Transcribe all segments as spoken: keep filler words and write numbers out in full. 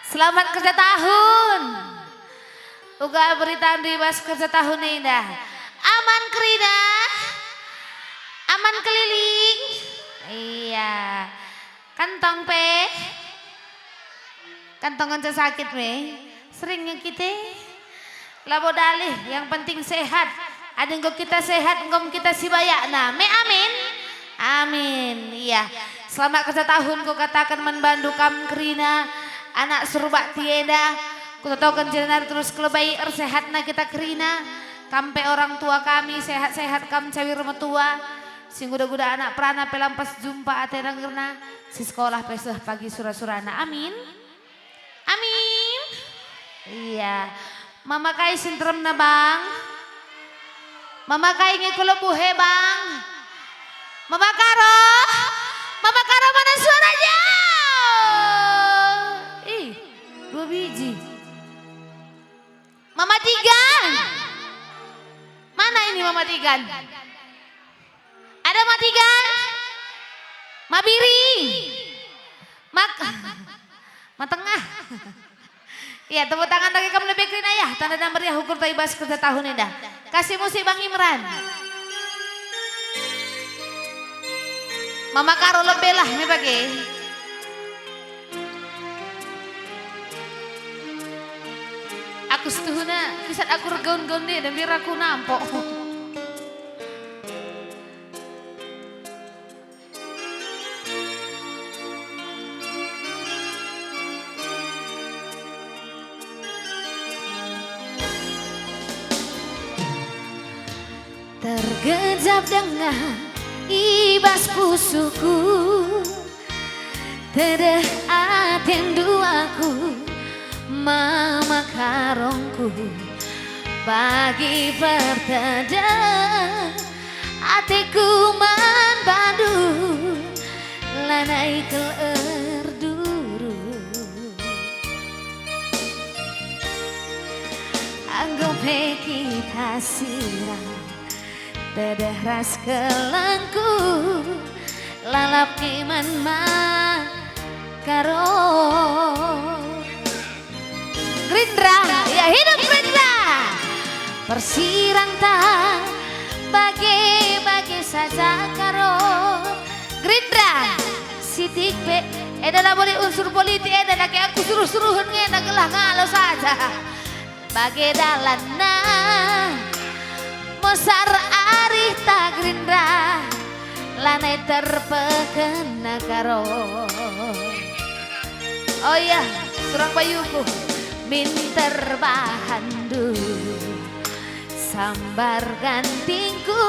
Selamat kerja tahun. Uga beritandu i bas kerja tahun enda. Aman kerina? Aman keliling? Iya. Kantong pe? Kantong ngenca sakit me. Sering nge kite? Labo dalih, yang penting sehat. Adi enggo kita sehat, enggo me kita sibayakna. Me amin? Amin. Iya. Selamat kerja tahun kukataken man bandu kam kerina, anak Surbakti enda. Kutotoken jenari terus kelebai ersehatna kita kerina. Kam pe orang tua kami, sehat-sehat kam cawir metua. Si nguda-nguda anak perana pe lampas jumpa ate dengerna. Si sekolah pe seh pagi sura-surana. Amin. Amin. Iya. Mama kai si nteremna, Bang? Mama kai nge ku lebuh he, Bang? Mama Karo? Mama Karo mana suaranya? Ih, dua biji. Mama Tigan. Mana ini Mama Tigan? Ada Mama Tigan? Mabiri. Mak-, Matengah. Iya, tepuk tangan bagi kam lebih kerina ya. Tanda dan meriah ukur ta i bas kerja tahun enda. Kasih musik Bang Imran. Mama Karo lebih lah me bage. Aku setuhuna, kisat aku regaun-gaun nih, dan biar aku nampok. Tergejap denga i bas pusuhku, tedeh atendu aku, mama karongku, bagi pertedeh ateku man bandu, lanai kal erduru. Enggo pe kita sirang, tedeh ras kelengku, lalap nge man Makaro. Gerindra, ya hidup Gerindra. Persiranta bage-bage saja Karo. Gerindra, sitik pe, enda labo unsur politik enda, nake aku suruh-suruhen nge, enda gelah ngalo saja. Bage dalanna, mosar arihta Gerindra, lanai terpekena Karo. Oh iya, turang bayuku, minter bahanndu, sambar gantingku,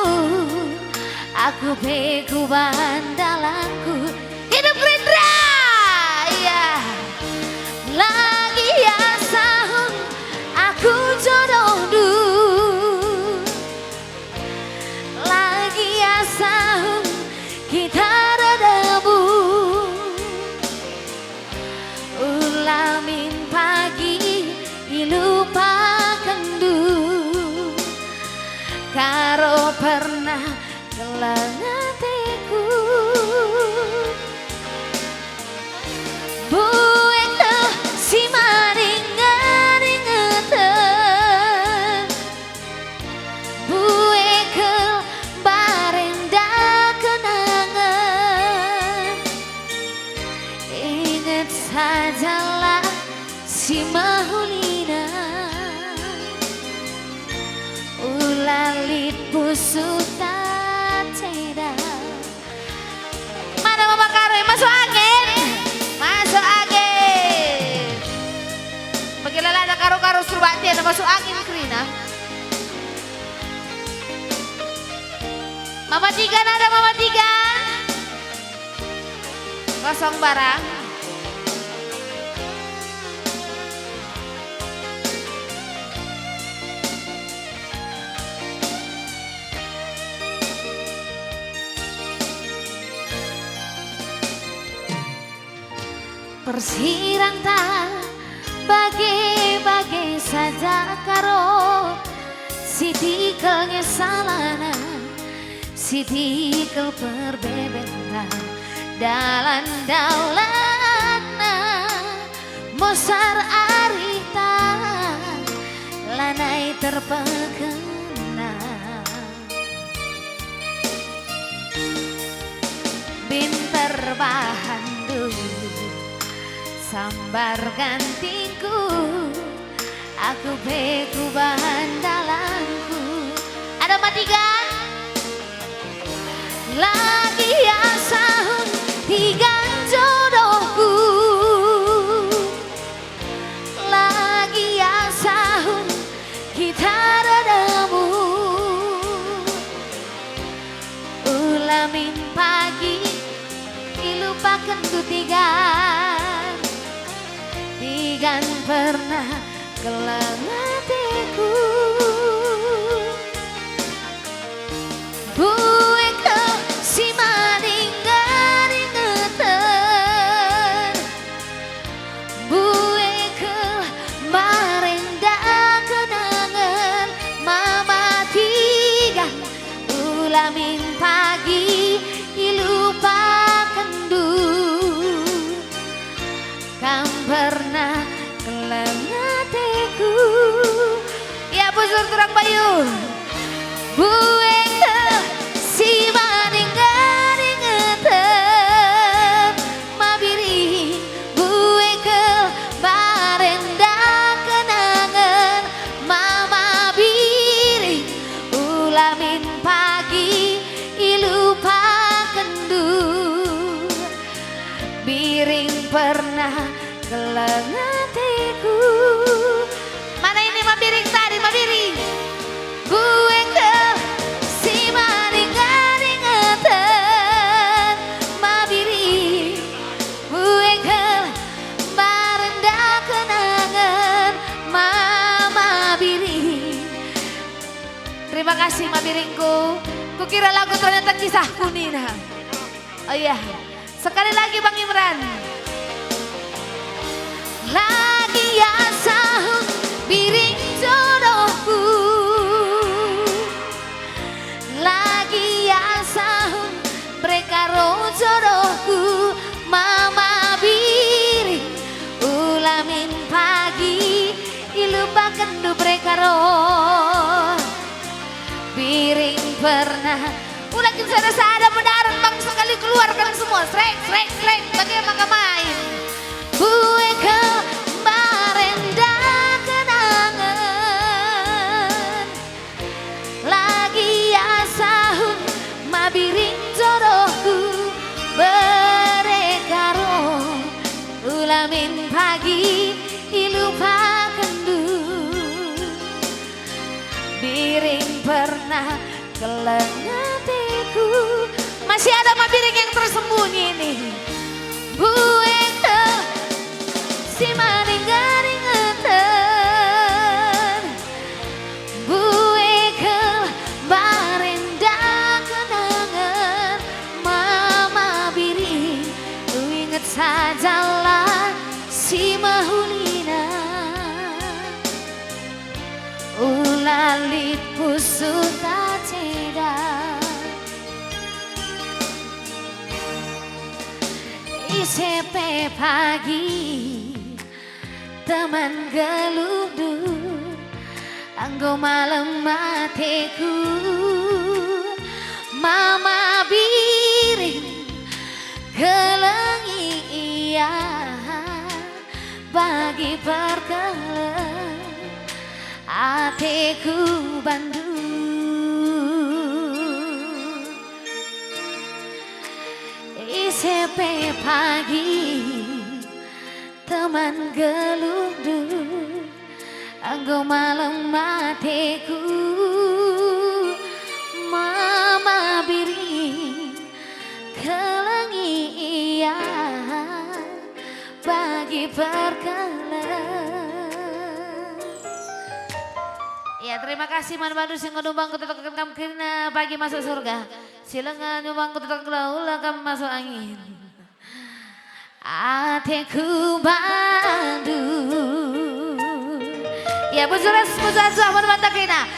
aku pe kuban dalanku. Hidup Gerindra! Iya. Lagi asahun aku jodohndu. Lagi asahun kita erdebu. Ulamin pagi ilupakenndu. Karo pernah keleng ateku. Buek teh si maringet-ringeten, buek kal mbarenda kenangen. Inget sajalah si mehulina, ula lit pusuhta ceda. Mana Mama Karo? Masuk angin. Masuk angin. Bagi lalana Karo-Karo Surbakti enda masuk angin kerina. Mama Tigan ada, Mama Tigan. Kosong barang. Persiranta bage-bage saja Karo, sitik kal nge salana, sitik kal perbebenta, dalan-dalanna. pekena. Bin perbahanndu sambar gantingku, aku pe kubahan dalanku. Ada matikan? Lagi asahun tiga jodohku. Lagi asahun kita erdemu. Ulamin pagi ilupakenndu tigan, tigan pernah keleng ateku. Bue kal si madingga-dingeten, bue kal mbarenda kenangen, mama tigan ulamin pagi ilupakenndu. Kam pernah keleng ateku. Ya, bujur turang bayu. Bue kal si madingga-dingeten, mabiring. Bue kal mbarenda kenangen, mama biring. Ulamin pagi ilupakenndu. Biring pernah keleng ateku. Mana ini mabiring tadi, mabiring? Bue kal si madingga-dingeten, mabiring. Bue kal mbarenda kenangen, mama biring. Terima kasih, mabiringku. Kukira lagu ternyata kisahku, nina. Oh iya. Sekali lagi, Bang Imran. Lagi asahun biring jodohku. Lagi asahun bere karo jodohku, mama biring. Ulamin pagi ilupakenndu bere karo. Biring pernah. Ula kin sada-sada, medaran, Bang, sekali keluarkan semua. Srek, srek, srek. Bage maka main. Bue kal mbarenda kenangen. Lagi asahun mabiring jodohku, bere karo ulamin pagi ilupakenndu. Biring pernah keleng ateku. Masih ada mabiring yang tersembunyi ini. Bue kal si madingga-dingeten. Bue kal mbarenda kenangen, mama biring. Uinget sajalah si mehulina. Ula lit pusuhta ceda. Ise pe pagi teman geluhndu, enggo malem ateku. Mama biring, kelengi ia. Bagi perkeleng ateku bandu. Ise pe pagi teman geluhndu, enggo malem ateku. Mama biring, kelengi ia. Bagi perkeleng. Ya, terima kasih man bandu si nggo numbang kututupken kam kerina bagi masuk surga. Si langa numbang kututupken ula kam masuk angin. Ateku bandu. Ya, bujuras, bujuras, bujuras, man bandu kerina.